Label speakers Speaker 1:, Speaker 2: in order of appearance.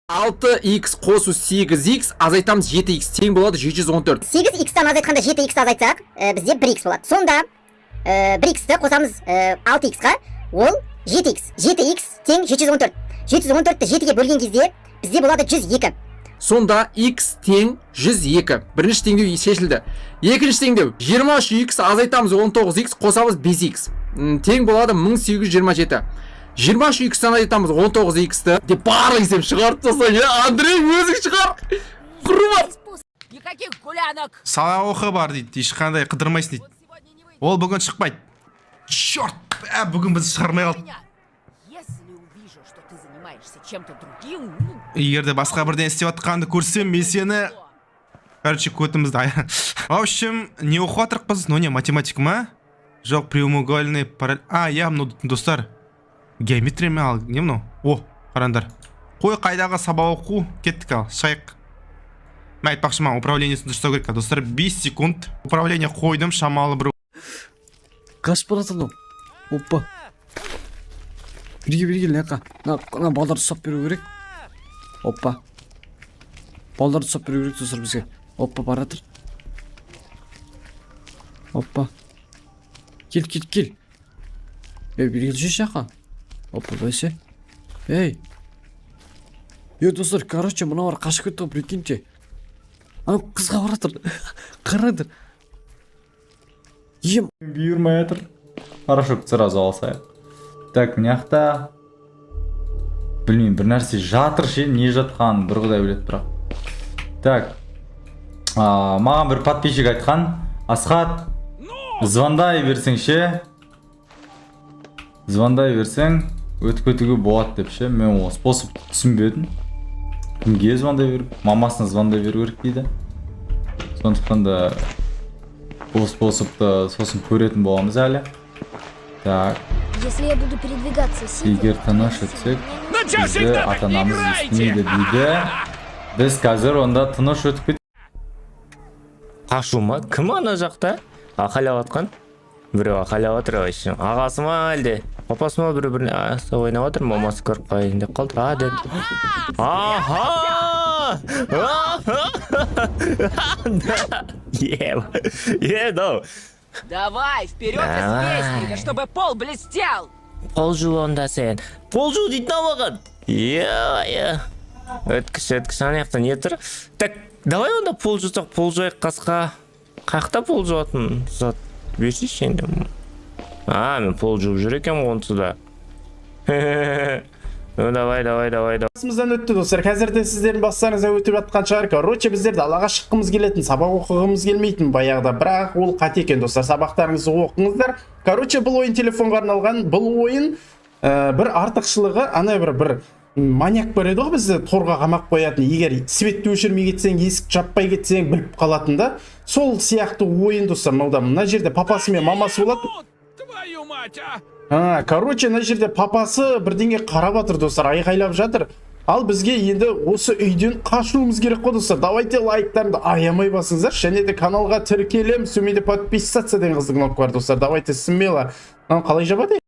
Speaker 1: 6x қосу 8x азайтамыз 7x тең болады 714.
Speaker 2: 8 х-тан азайтқанда 7 х азайтсақ, бізде 1 х болады. Сонда 1 х-ті қосамыз 6 х-қа, ол 7 х. 7 х тең 714. 714-ті 7-ге бөлген кезде бізде болады 102.
Speaker 1: Сонда x тең 102. Бірінші теңдеу шешілді. Екінші теңдеу: 23x азайтамыз 19x қосамыз 5x тең болады 1827. 23x-тан азайтамыз 19x-ті деп барлық есеп шығарып тастайын, иә. Андрей, өзің шығар, құрбан.
Speaker 3: Никаких гулянок!
Speaker 4: Сабақ оқы бар дейді, ешқандай қыдырмайсың дейді.
Speaker 3: Он сегодня не выйдет.
Speaker 4: Ол бүгін шықпайды. Черт, ә, бүгін бізді шығармай қалды.
Speaker 3: Меня. Если увижу, что ты занимаешься чем-то другим, ну,
Speaker 4: Егер де басқа бірдеңе істеп жатқанды көрсем, мен сені, короче, көтімізді в общем, не оқып жатырмыз? Ну не, математика ма? Жоқ, прямоугольный а, иә, мынау, достар, геометрия ма? Ал не мынау? О, қараңдар. Қой, қайдағы сабақ оқу, кеттік. Ал шығайық. Мен айтпақшы, маған управлениесін дұрыстау керек, достар. 5 секунд управление қойдым шамалы бір.
Speaker 5: Қашып бара жатыр мынау. Опа, бері кел, бері кел, мына жаққа. Мына балдарды ұстап беру керек. Опа, балдарды ұстап беру керек, достар, бізге. Опа, бара жатыр. Опа, кел, кел, кел, ей, бері келші жаққа. Опа, бәсе, ей, е, достар, короче, мыналар қашып кетті ғой, прикиньте. Анау қызға бара жатыр, қараңдар, ем.
Speaker 6: Бұйырмай жатыр. Порошок сразу алсайық. Так, мына жақта, білмеймін, бір нәрсе жатыр ше, не жатқанын бір құдай біледі бірақ. Так, маған бір подписчик айтқан: «Асхат, звондай берсең ше, звондай берсең, өтіп кетуге болады», — деп ше. Мен ол способты түсінбедім. Кімге звондай беру? Мамасына звондай беру керек дейді. Сондықтан да бұл способты сосын көретін боламыз әлі. Так.
Speaker 7: Если я буду передвигаться сидя,
Speaker 6: Егер тыныш өтсек, бізді ата анамыз естімейді дейді. Біз қазір онда тыныш өтіп кет
Speaker 8: Қашу ма? Кім ана жақта айқайлап жатқан? Біреу айқайлап жатыр вообще. Ағасы ма, әлде папасы ма? Біреу бір ойнап жатыр. Мамасы көріп қояйын деп қалды. А, деді. Аха, е, е, мынау.
Speaker 3: Давай, вперед из
Speaker 8: Давай.
Speaker 3: песни, да чтобы пол блестел!
Speaker 8: Пол жу онда сен, пол жу дейтін ау маған. Е, е, өткіш, өткіш. Ана жақта не тұр? Так, давай онда пол жусақ, пол жуайық. Қасқа қаяқта пол жуатын зат берсейші енді. А, мен пол жуып жүр екенмін ғой онсыз да. Ну давай, давай, давай, давай.
Speaker 9: Басымыздан өтті, достар, қазір де сіздердің бастарыңыздан өтіп жатқан шығар. Короче, біздер далаға шыққымыз келетін, сабақ оқығымыз келмейтін баяғыда, бірақ ол қате екен, достар. Сабақтарыңызды оқыңыздар. Короче, бұл ойын телефонға арналған. Бұл ойын бір артықшылығы, ана бір маньяк бар еді ғой, бізді торға қамап қоятын, егер светті өшірмей кетсең, есік жаппай кетсең, біліп қалатын да, сол сияқты ойын, достар. Мынау мына жерде папасы мен мамасы болады.
Speaker 10: Твою мать, а!
Speaker 9: А, короче, мына жерде папасы бірдеңе қарап жатыр, достар, айқайлап жатыр. Ал бізге енді осы үйден қашуымыз керек қой, достар. Давайте лайктарыңды аямай басыңыздар және де каналға тіркелеміз. Төменде «Подписаться» деген қызыл кнопка бар, достар. Давайте смело. Мынаны қалай жабады?